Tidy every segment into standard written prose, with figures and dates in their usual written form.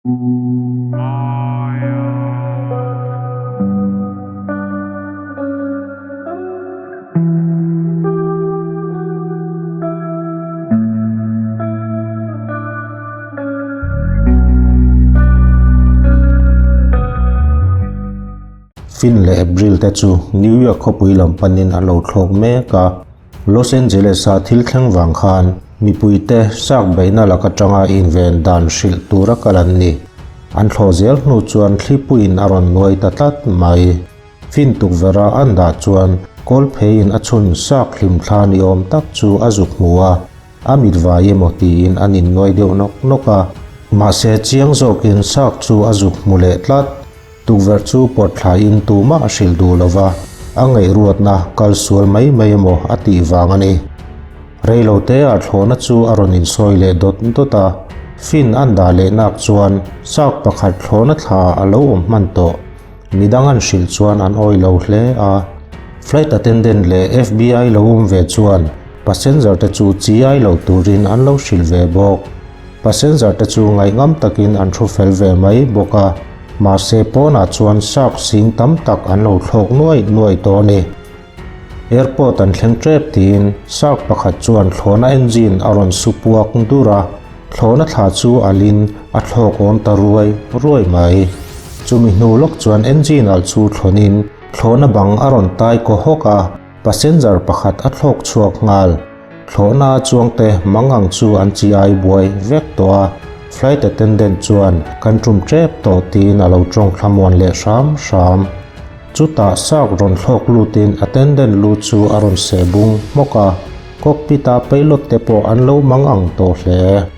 Finn leh April te chu New York khawpui lam panin an lo thlawk mek a. Los Angeles-a thil thleng vang khan mipuite sak beihna lak atanga inven dan hrilh tura kal an ni. An thlawh zel hnu chuan thlipuiin a rawn nuai ta tlat mai. Fin tukverha an dah chuan kawlpheiin a chhun sak hlim thla ni awm tak chu a zuk hmu a, a mit vai emaw tiin an innuai deuh nawk nawk a. Mahse chiang zawkin sak chu a zuk hmu leh tlat. Tukverh chu pawt thlaiin tumah a hrilh duh lo va, a ngaihruatna kal sual mai mai emaw a tih vang a ni. Reiloteah thlawhna chu a rawn insawi leh dawt dawt a, fin an dah leh nak chuan sak pakhat thlawhna thla a lo awm hman tawh. Midang an hrilh chuan an awi lo hle a. Flight attendant leh FBI lo awm ve chuan passenger te chu chi ai lo turin an lo hrilh ve bawk. Passenger te chu ngaihngam takin an thu fel ve mai bawk a, mahse pawnah chuan shark sing tam tak an lo thlawk nuai nuai tawh a ni. Airport an thleng tep tiin shark pakhat chuan thlawhna engine a rawn su puak dur a, thlawhna thla chu alin a thlawk awn ta ruai ruai mai. Chumi hnu lawk chuan engine alh chu thlawnin thlawhna bang a rawn tai kaw hawk a, passenger pakhat a thlawk chhuak nghal. Thlawhna chuangte mangang chu an chi ai buai vek tawh a, flight attendant chuan kan tum tep tawh tiin a lo tawng thlamuan leh hram hram. Chutah sak rawn thlawk lutin attendant lu chu a rawn seh bung hmawk a, cockpit a pilot te pawh an lo mangang tawh hle.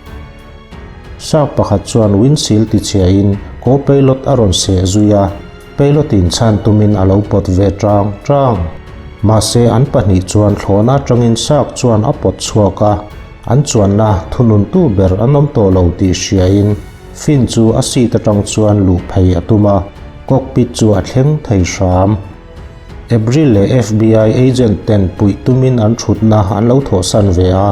Sak pakhat chuan windshield tichhiain co-pilot a rawn seh zui a, Pilot in chhan tumin a lo pawt ve tang tang. Mahse an pahnih chuan thlawhna atangin sak chuan a pawt chhuak a, an chuanna thununtu ber an awm tawh lo tih hriain Finn chu a seat atang chuan luh phei a tum a, cockpit chu a thleng thei hram. April leh FBI agent ten puih tumin an thutna an lo thawhsan ve a,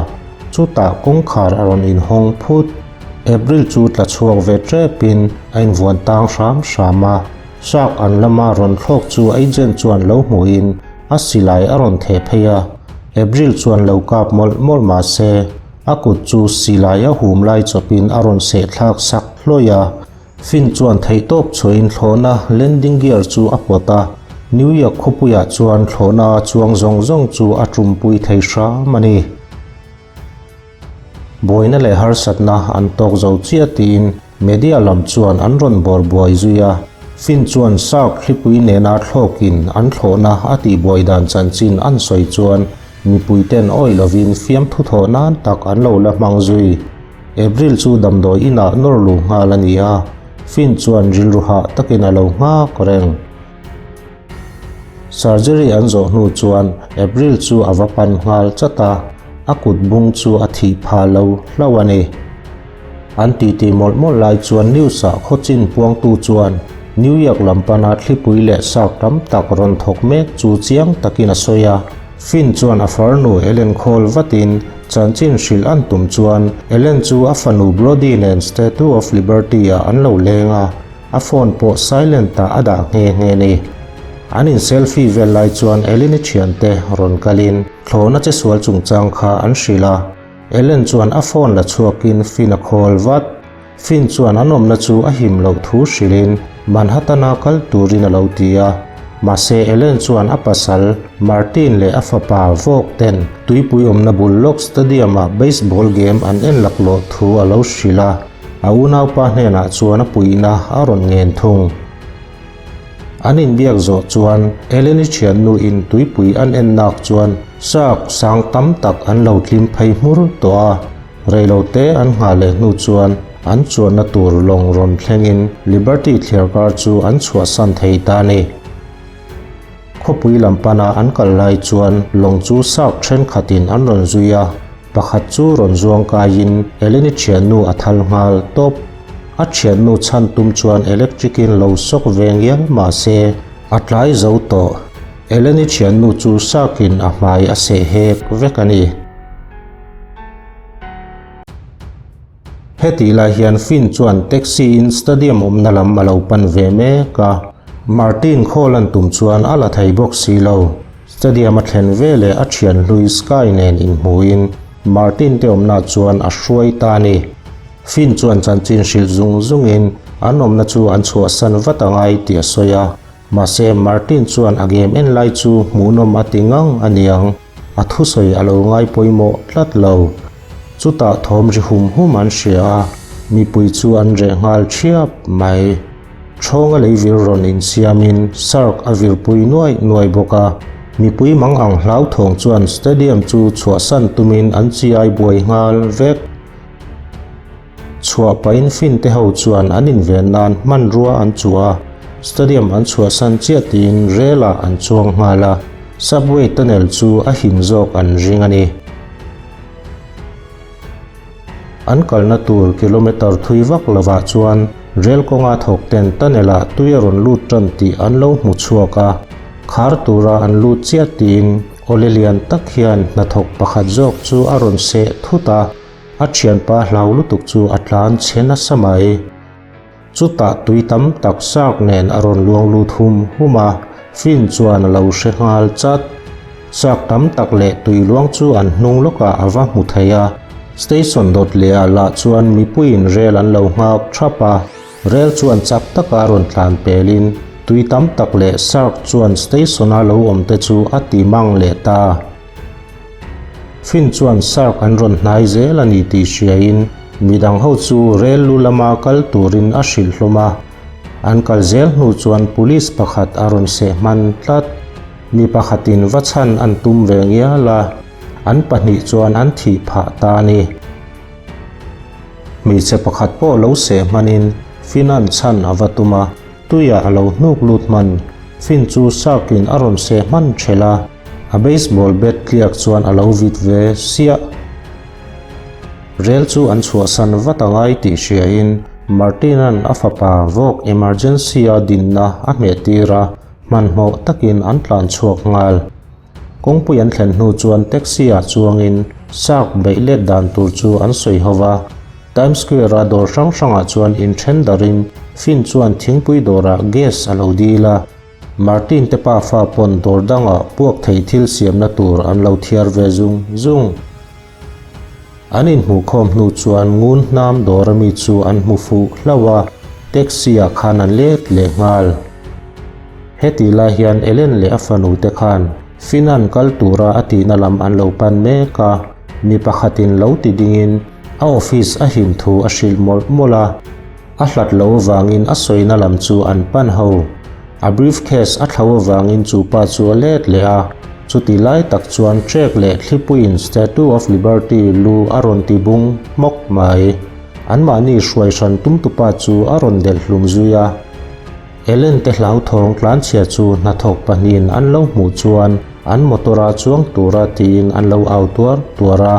chutah kawngkhar a rawn inhawng phut. April chu tla chhuak ve tepin a invuan tang hram hram a, Shark an lama rawn thlawk chu agent chuan lo hmuhin a silai a rawn theh phei a, April chuan lo kap mawlh mawlh mah se a kut chu silai a hum lai chawpin a rawn seh thlak sak hlawih a, Finn chuan theihtawp chhuahin thlawhna landing gear chu a pawt a, New York khawpuiah chuan thlawhna chuang zawng zawng chu a tumpui thei hram a ni. Buaina leh harsatna an tawk zo chiah tiin media lam chuan an rawn bawr buai zui a. Finn chuan Shark thlipui nena thlawkin an thlawhna a tihbuai dan chanchin an sawi chuan mipuiten awih lovin fiamthu thawh nan tak an lo la hmang zui. April chu damdawi inah nawr luh nghal a ni a, Finn chuan rilru hah takin a lo nghak reng. Surgery an zawh hnu chuan April chu a va pan nghal chat a, a kut bung chu a thih phah lo hlauh a ni. An titi mawlh mawlh lai chuan news ah khawchin puangtu chuan New York lam pana thlipui leh sak tam tak rawn thawk mek chu chiang takin a sawi a. Finn chuan a farnu Ellen khawl vatin chanchin hrilh an tum chuan Ellen chu a fanu Brody nen Statue of Liberty ah an lo leng a. A phone pawh silent ah a dah nghe nghe ni. An in selfie vel lai chuan Ellen-i thiante rawn kalin thlawhna che sual chungchang kha an hrilh a. Ellen chuan a phone la chhuakin Finn a call vat. Finn chuan an awmna chu a him loh thu hrilhin Manhattan-a kal turin a lo ti a. Mahse Ellen chuan a pasal Martin leh a fapa Vogue ten tuipui awmna bul lawk stadium-ah baseball game an en laklawh thu a lo hrilh a. A unaupa hnenah chuan a puihna a rawn ngen thung. An inbiak zawh chuan Eleni thiannu in tuipui an en nak chuan sak sang tam tak an lo tlim phei hmur tawh a. Reilote an nghah leh hnu chuan an chuanna tur lawng rawn thlengin Liberty thliarkar chu an chhuahsan thei ta a ni. Khawpui lam pana an kal lai chuan lawng chu sak thenkhatin an rawn zui a. Pakhat chu rawn zuang kaiin Eleni thiannu a thal nghal tawp. A thiannu chhan tum chuan electric in lo sawk ve ngial mah se a tlai zo tawh. Eleni thiannu chu sakin a hmai a seh hek vek a ni. Hetih lai hian Finn chuan taxi in stadium awmna lam a lo pan ve mek a, Martin call an tum chuan a la thei bawk si lo. Stadium a thlen veleh a thian hlui Sky nen inhmuhin Martin te awmna chuan a hruai ta a ni. Finn chuan chanchin hrilh zung zungin an awmna chu an chhuahsan vat a ngai tih a sawi a, mahse Martin chuan a game en lai chu hmuhnawm a ti ngang a niang. A thusawi a lo ngai pawimawh tlat lo. Chutah thawm ri hum hum an hria a, mipui chu an reh nghal thiap mai. Thawnga leivir rawn insiamin Sark a virpui nuai nuai bawk a, mipui mang ang hlauthawng chuan stadium chu chhuahsan tumin an chiai buai nghal vek. Chhuah pahin Finn te ho chuan an inven nan hmanrua an chuh a, stadium an chhuahsan chiah tiin rel ah an chuang nghal a, subway tunnel chu a him zawk an ring a ni. An kalna tur kilometer thui vak lovah chuan rel kawnga thawk ten tunnel ah tui a rawn lut tan tih an lo hmu chhuak a, khar tura an lut chiah tiin awle lian tak hian hnathawk pakhat zawk chu a rawn seh thut a. A thianpa hlau lutuk chu a tlan chhe nasa mai. Chutah tui tam tak shark nen a rawn luang lut hum hum a, Finn chuan a lo hre nghal chat. Shark tam tak leh tui luang chu an hnung lawkah a va hmu thei a. Station dawt lehah lah chuan mipuiin rel an lo nghak thap a, rel chuan chak taka a rawn tlan pelin tui tam tak leh shark chuan station-a lo awm te chu a ti mang leh ta. Finn chuan Shark an rawn hnai zel a ni tih hriain midang ho chu rel lu lama kal turin a hrilh hlawm a. An kal zel hnu chuan police pakhat a rawn seh hman tlat. Mi pakhatin va chhan an tum ve ngial a, an pahnih chuan an thih phah ta a ni. Hmeichhe pakhat pawh lo seh hmanin Finn-a'n chhan a va tum a, tuiah a lo hnuk lut hman. Finn chu Shark-in a rawn seh hman ṭhelh a. A baseball bat tliak chuan a lo vit ve siah. Rel chu an chhuahsan vat a ngai tih hriain Martin-a'n a fapa vawk emergency-a dinna a hmeh tir a, hmanhmawh takin an tlan chhuak nghal. Kawngpui an thlen hnu chuan taxi-ah chuangin shark beih let dan tur chu an sawi ho va. Times Square-a dawr hrang hrangah chuan inthen darin Finn chuan thingpui dawrah gas a lo dil a. Martin te pafa pawn dawr dangah puak thei thil siamna tur an lo thiar ve zung zung. An inhmuhkhawm hnu chuan ngun hnam dawr ami chu an hmu fuh hlauh a, taxi ah khan an let leh nghal. Hetih lai hian Ellen leh a fanu te khan Finn-a'n kal tura a tihna lam an lo pan mek a, mi pakhatin lo ti dingin a office a him thu a hrilh mawlh mawlh a. A hlat lo avangin a sawina lam chu an pan ho. A briefcase a thlo avangin chu pa chu a let leh a, chuti lai tak chuan trek leh thlipuiin Statue of Liberty lu a rawn ti bung hmawk mai. Anmahni hruai hran tumtupa chu a rawn delh hlum zui a. Ellen te hlauthawng tlanchhia chu hnathawk pahnihin an lo hmuh chuan an motor-a chuang tura tiin an lo au tuar tuar a.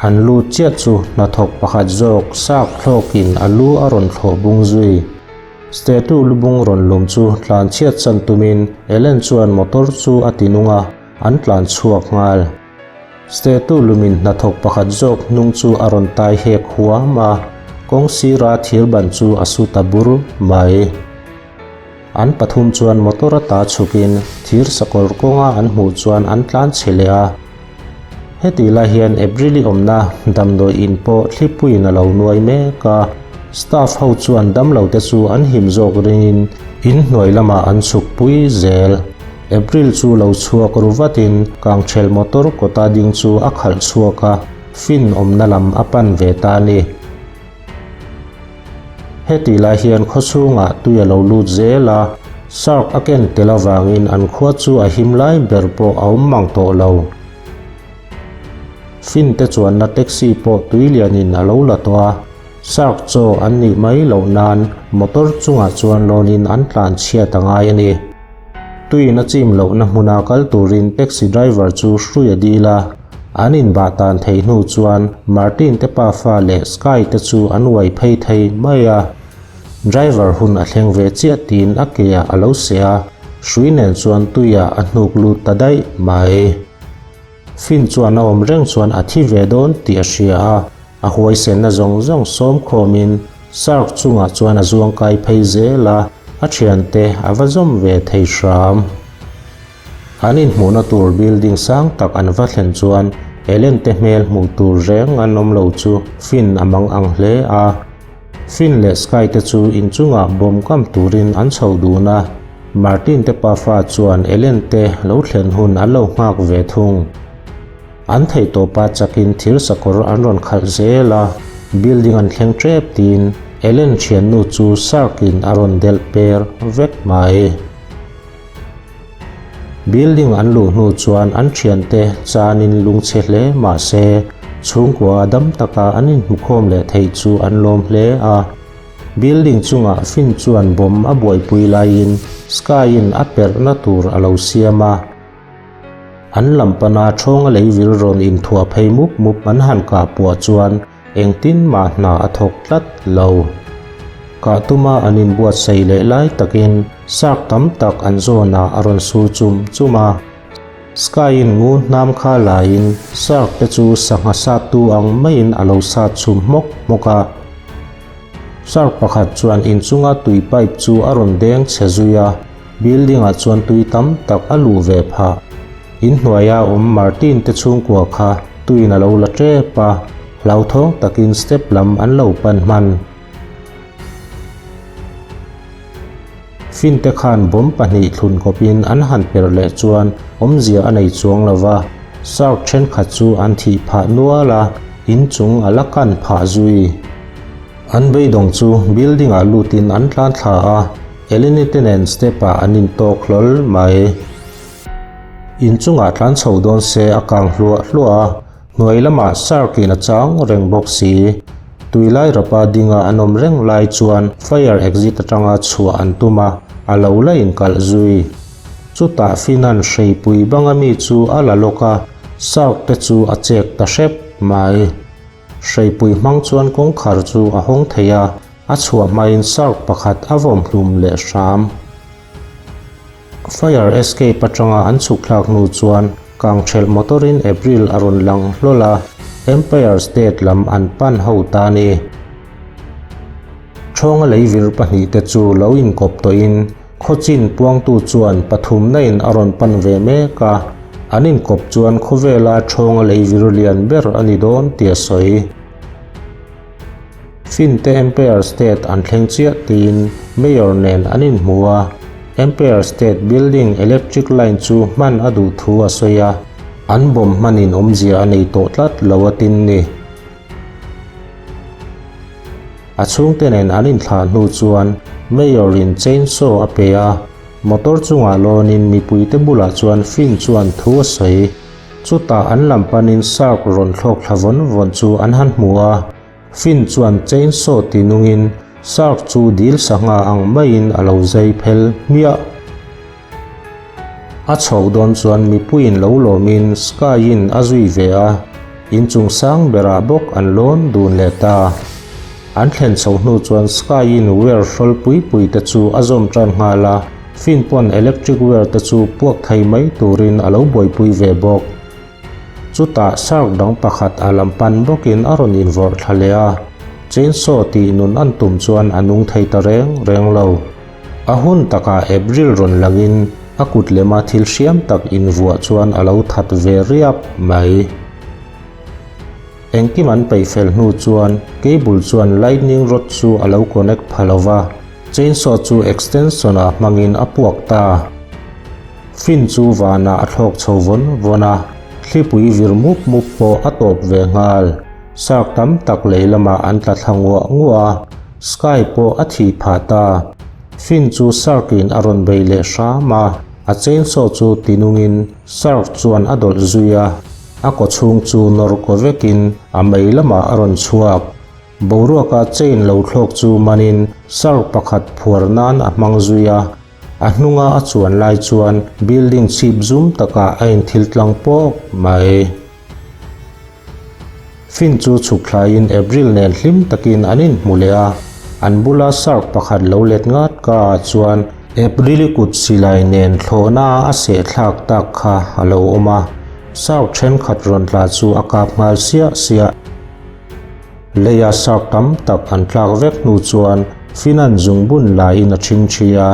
An lut chiah chu hnathawk pakhat zawk sak thlawkin a lu a rawn thlawh bung zui. Statue lubung rawn lum chu tlan chhiat chan tumin Ellen chuan motor chu a ti nung a, an tlan chhuak nghal. Statue lumin hnathawk pakhat zawk hnung chu a rawn tai hek huam a, kawng sira thir ban chu a su ta bur mai. An pathum chuan motor ata chhukin thir sakawr kawnga an hmuh chuan an tlan chhe leh a. Heti lai hian April-i awmna damdawi in pawh thlipuiin a lo nuai mek a, staff ho chuan damlote chu an him zawk ringin in hnuai lamah an chhuk pui zel. April chu lo chhuak ru vatin kangchhel motor kawta ding chu a khalh chhuak a, Finn awmna lam a pan ve ta a ni. Heti lai hian khaw chhungah tui a lo lut zel a, shark a ken tel avangin an khua chu a him lai ber pawh a awm mang tawh lo. Finn te chuanna taxi pawh tui lianin a lo la tawh a, shark chaw an nih mai loh nan motor chungah chuan lawnin an tlan chhiat a ngai a ni. Tuiin a chim lohna hmuna kal turin taxi driver chu hrui a dil a, an inbah tan thei hnu chuan Martin te pafa leh Sky te chu an uai phei thei mai a. Driver hun a thleng ve chiah tiin a ke ah a lo seh a, hrui nen chuan tuiah a hnuk lut ta daih mai. Finn chuan a awm reng chuan a thi ve dawn tih a hria a. A huaisenna zawng zawng sawm khawmin Shark chungah chuan a zuang kai phei zel a, a thiante a va zawm ve thei hram. An inhmuhna tur building sang tak an va thlen chuan Ellen te hmel hmuh tur reng an awm lo chu Finn a mang ang hle a. Finn leh Sky te chu inchungah bawm kam turin an chho dun a, Martin te pafa chuan Ellen te lo thlen hun an lo nghak ve thung. An theihtawpa chakin thir sakawr an rawn khalh zel a, building an thleng tep tiin Ellen thiannu chu Shark in a rawn delh per vek mai. Building an luh hnu chuan an thiante chanin lungchhe hle mah se chhungkua dam taka an inhmukhawm leh theih chu an lawm hle a. Building chungah Finn chuan bomb a buaipui laiin Sky-in a perhna tur a lo siam a. An lam pana thawnga leivil rawn inthuah phei mup mup an han kah puah chuan engtin mah hna a thawk tlat lo. Kah tuma an inbuatsaih leh lai takin shark tam tak an zawnah a rawn sur chum chum a. Sky-in ngu hnam kha laiin shark te chu sangha sattu ang maiin a lo sat chhum hmawk hmawk a. Shark pakhat chuan inchunga tui pipe chu a rawn deng chhe zui a. Building-ah chuan tui tam tak a luh ve phah. In hnuaia awm Martin te chhungkua kha tuin a lo la tep a, hlauthawng takin step lam an lo pan hman. Fin te khan bomb pahnih thlun kawpin an han per leh chuan awmzia a nei chuang lo va, shark thenkhat chu an thih phah nual a, inchung a la kan phah zui. An beidawng chu building-ah lutin an tlan thla a, Eleni te nen step-ah an intawk hlawl mai. Inchungah tlan chho dawn se a kang hluah hluah a, hnuai lamah shark-in a chang reng bawk si. Tui lai rapa dinga an awm reng lai chuan fire exit atanga chhuah an tum a, a lo la inkalh zui. Chutah Finan hreipui banga mi chu a la lawk a, shark te chu a chek ta hrep mai. Hreipui hmang chuan kawngkhar chu a hawng thei a, a chhuah hmain shark pakhat a vawm hlum leh hram. Fire escape atanga an chhuk thlak hnu chuan kangthelh motor-in April a rawn lang hlawl a, Empire State lam an pan ho ta a ni. Thawnga leivir pahnihte chu lo inkawp tawhin Khawchin puangtu chuan pathumna in a rawn pan ve mek a, an inkawp chuan khawvela thawnga leivir lian ber a ni dawn tih a sawi. Finte Empire State an thleng chiah tiin Mayor nen an inhmu a, Empire State Building electric line chu hman a duh thu a sawi a, an bomb hmanin awmzia a nei tawh tlat lo a tin ni. A chhungte nen an inthlah hnu chuan Mayor in chainsaw a pe a, motor chungah lawnin mipuite bulah chuan Finn chuan thu a sawi. Chutah an lam panin shark rawn thlawk thla vawn vawn chu an han hmu a, Finn chuan chainsaw ti nungin shark chu dil sangha ang maiin a lo zai phel hmiah. A chhoh dawn chuan mipuiin lo lawmin Sky-in a zui ve a, inchung sang berah bawk an lawn dun leh ta. An thlen chho hnu chuan Sky-in wire hrawl pui pui te chu a zawm tan nghal a, Finn pawn electric wire te chu puak thei mai turin a lo buaipui ve bawk. Chutah shark dang pakhat a lam pan bawkin a rawn invawrh thla leh a, chainsaw tih nun an tum chuan a nung thei ta reng reng lo. A hun takah April rawn langin a kut lema thil hriam tak invuah chuan a lo that ve riap mai. Engkim an peih fel hnu chuan cable chuan lightning rod chu a lo connect pha lo va, chainsaw chu extension ah hmangin a puak ta. Fin chu vanah a thlawk chho vawn vawn a, thlipui vir mup mup pawh a tawp ve nghal. Shark tam tak lei lamah an tla thla nguah nguah a. Sky pawh a thih phah ta. Finn chu Shark in a rawn bei leh hram a, a chainsaw chu tinungin Shark chuan a dawlh zui a, a kawchhung chu nawr kaw vekin a mei lamah a rawn chhuak. Boruaka chain lo thlawk chu manin Shark pakhat phuar nan a hmang zui a, a hnunga a chuan lai chuan building chhip zum takah a inthil tlang pawk mai. Finn chu chhuk thlaiin April nen hlim takin an inhmu leh a, an bula shark pakhat lo let ngat ka ah chuan April-i kut silai nen thlawhna a seh thlak tak kha a lo awm a, shark thenkhat rawn tla chu a kap nghal siah siah. Leia shark tam tak an tlak vek hnu chuan Finn-a'n zungbun laiin a ṭhingṭhi a,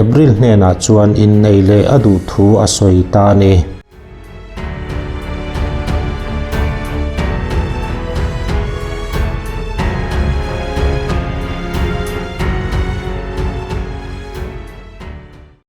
April hnenah chuan innei leh a duh thu a sawi ta a ni.